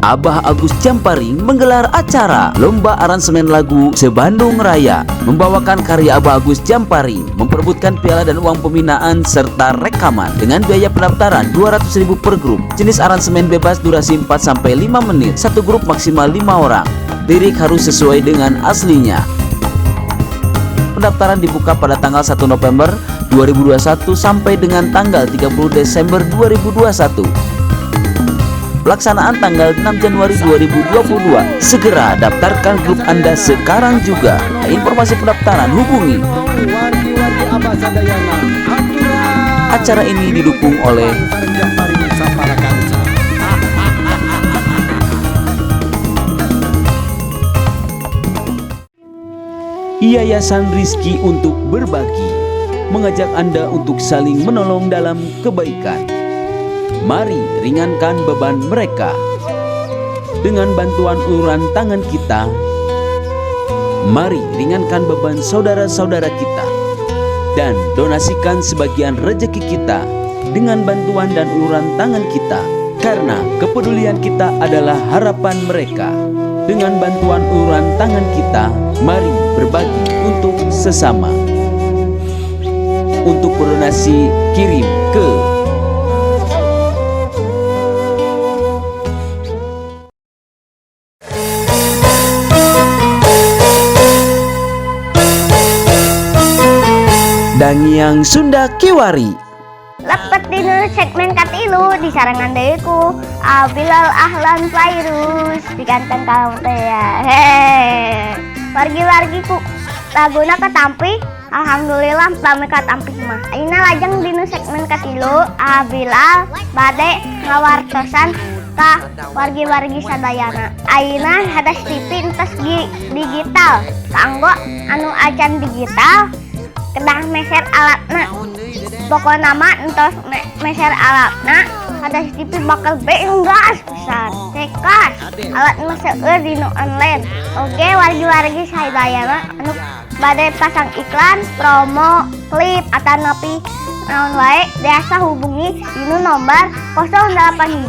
Abah Agus Jamparing menggelar acara Lomba Aransemen Lagu se-Bandung Raya, membawakan karya Abah Agus Jamparing, memperebutkan piala dan uang pembinaan serta rekaman dengan biaya pendaftaran 200.000 per grup. Jenis aransemen bebas, durasi 4 sampai 5 menit, satu grup maksimal 5 orang. Lirik harus sesuai dengan aslinya. Pendaftaran dibuka pada tanggal 1 November 2021 sampai dengan tanggal 30 Desember 2021. Pelaksanaan tanggal 6 Januari 2022. Segera daftarkan grup Anda sekarang juga. Informasi pendaftaran hubungi. Acara ini didukung oleh Yayasan Rizki untuk Berbagi, mengajak Anda untuk saling menolong dalam kebaikan. Mari ringankan beban mereka dengan bantuan uluran tangan kita. Mari ringankan beban saudara-saudara kita dan donasikan sebagian rejeki kita dengan bantuan dan uluran tangan kita, karena kepedulian kita adalah harapan mereka. Dengan bantuan uluran tangan kita, mari berbagi untuk sesama. Untuk berdonasi, kirim ke Dangiang Sunda Kiwari. Lepet dina segmen katilu disarengan deui ku Abilal Ahlan Fairuz di kanteng kamu teh ya. Hehehe. Wargi-wargi ku laguna katampi, alhamdulillah pami katampi mah. Ayeuna lajeng dina segmen katilu Abilal bade ngawartosan ka wargi-wargi sadayana. Ayeuna hadas TV entos digital. Kanggo anu acan digital kedah meser alatna. Pokokna mah entos meser alatna, hadas TV bakal benggas pisan. Cekas alat mah seueur dinu online. Oke, wargi-wargi sadayana anu bade pasang iklan, promo, klip atanapi naon wae biasa hubungi dinu nomor 08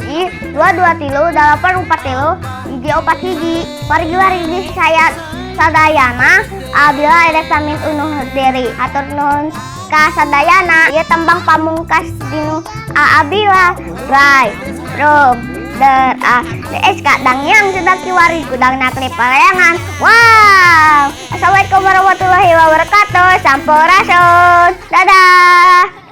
1 223 843 141. Wargi-wargi saya sadayana, Abila erek pamit undur diri. Hatur nuhun ka sadayana. Ieu tembang pamungkas dinu Abila. Bye bro der A D S K Dangiang Sunda Kiwari gudang nakli Paleangan. Wow. Assalamualaikum warahmatullahi wabarakatuh. Sampurasun. Dadah.